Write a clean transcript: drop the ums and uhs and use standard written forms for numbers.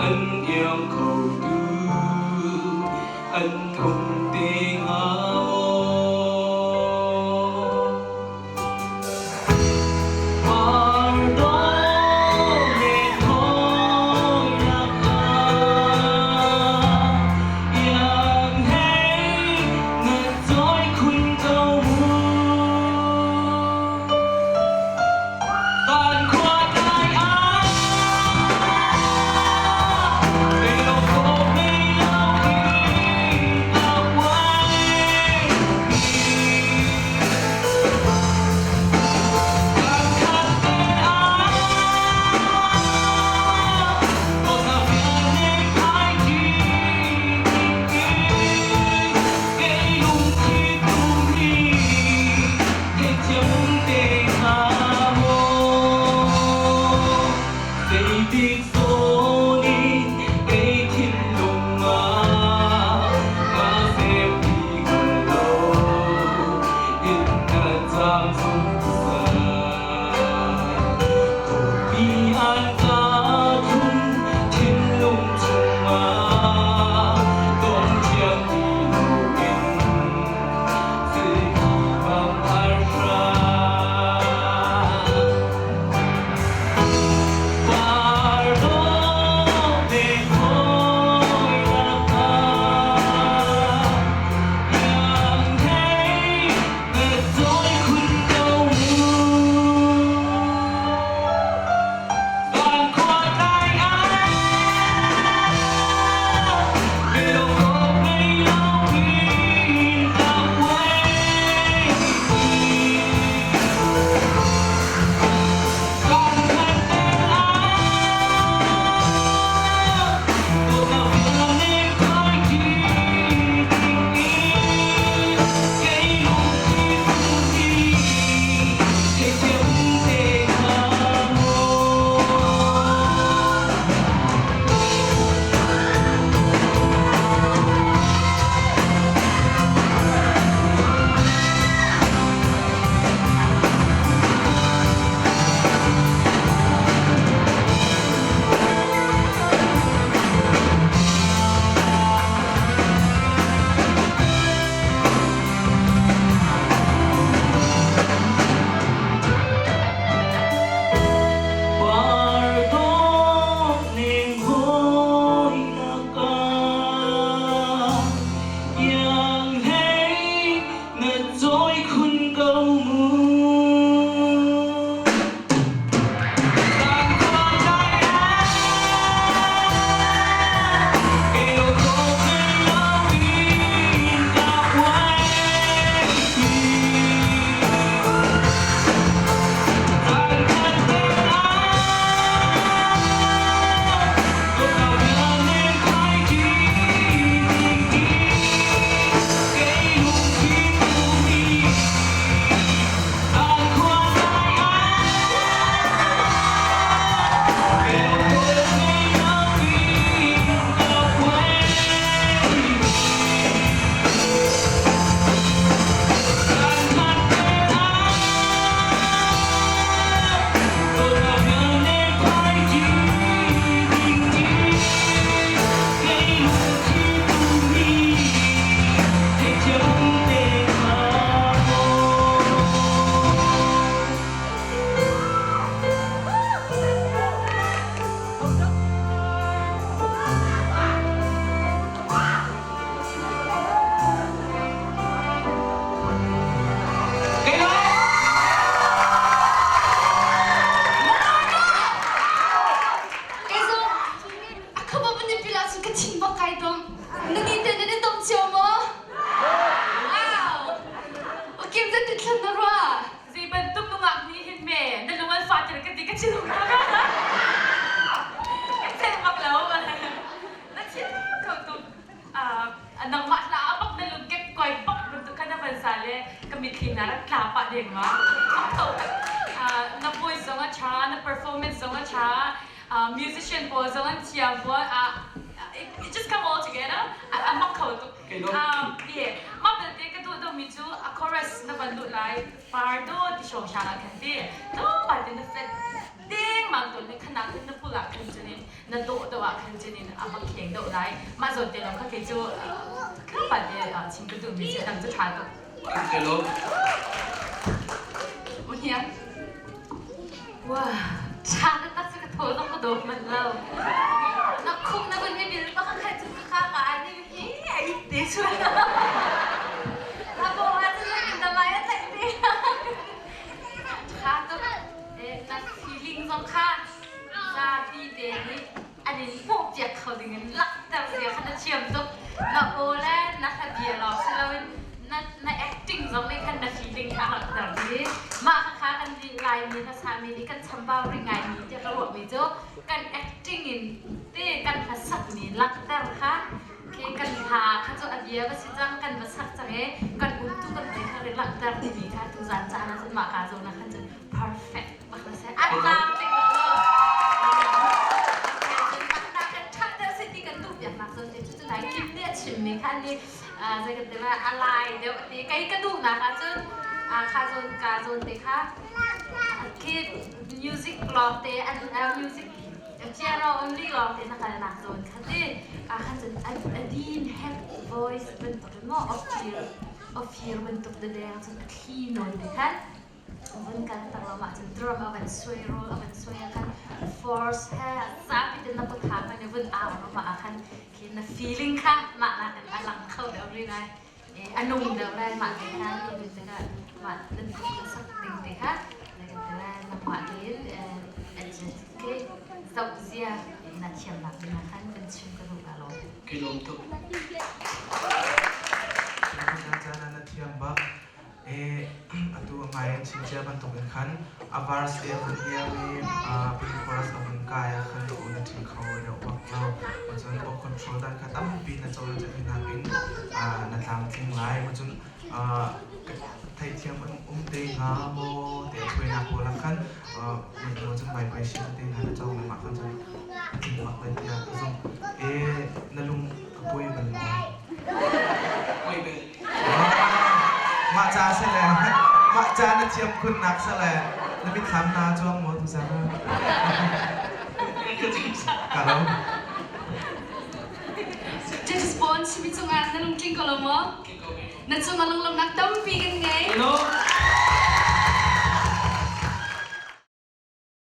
An iang kho tu an um te hnga maw? Zei bantuk nungak nih hin me na lung an fah ka ti ka chim ka cel bak lo na thiam kho tuk nangmah hla bak na lung kek koi bak bantuk khan na van sa le ka mitthli na rak tla pah deng ma na voice zong a tha na performance zong a tha musician pawl zong an thiam pawl it, it just come all together a mak kho tuk yeah mah belte ka duh deuhmi cu a chorus na van duh lai pardo ti hrawng hrang ah khan ti tlawmpal te na flat Dengmang tawn le khanak in na pul ah khan cun in na dawh deuh ah khan cun in a va kheng deuh lai. Mah zawn te lawng kha kei cu khrihfa te chim ka duhmi si dang cu ṭha tuk. Hello. Uhiang. Wah, ṭha taktak cu ka thaw zong ka dawp manh lo. Na khuk na vun i bil bak a khat cu ka ka ka ani hi a it te chuan. Na bo ah cun na mai a tlaih te. Ṭha tuk. Na feeling zong kha zapi te nih an in hmuhpiak kho ding in langhter zia kha na thiam tuk. Na aw le na hlabia lawng si loin na na acting zong nih khan na feeling kha a langhter dih. Mah khakha kan nih Laimi hlasami nih kan chambau rih ngaimi tiah ka ruahmi cu kan acting in te kan hlasakmi langhter kha khi kan hla kha cu a bia va si cang kan va sak cang i kan umtu kan hmai kha ri langhter timi kha tuzan caan ah cun mah ka zawn ah khan cun perfect bak na si an tlam tling lo kan ṭhat deuh si ti kan duh piak nak zawn te cu cu nai kim nih a chimmi kha ni zei kan ti lai a lai deuh ti kei ka duhnak ah cun kha zawn ka zawn te kha khi music lawng te an music piano only lawng te na kal nak zawn kha ti ah khan cun a din head voice bantuk in maw off off bantuk dedeng cun a thli nawn te khan vun kal tak lo mah cun drum a van suai roll a van suai ah khan force he zapi te na kut ha khan vun au ro mah ah khan khi na feeling kha mah nak in a lang kho deuh rih lai a nung deuh lai mah te kha ni tikah mah nan sak ding te kha nangmah tein ke zoh zia na thiamnak ding ah khan kan chim ka duh ka lawm. Ka lawm tuk. Na thiam bak. Atu a ngai in chim cia bantuk in khan a verse te a vun niam i pre-chorus a vun kai ah khan na ṭhing kho deuh bak lo. Cun aw control dan kha tampi na cawn chan nakin na tlamtling lai. Cun theithiam an um te hnga maw ti a chuainak pawl ah khan cun vibration te hna na cawng lengmang khan cun a tling bak lai tiah ka zumh. Na lung a kuai bal maw? Kuai bal. Mah ca si le mah ca na thiam khunnak si le na mitthlam na cuang maw tuzan ah? Ka lo. James Bond simi cungah na lungtling ko lo maw? Na cungah lunglawmhnak tampi kan ngei. Hello.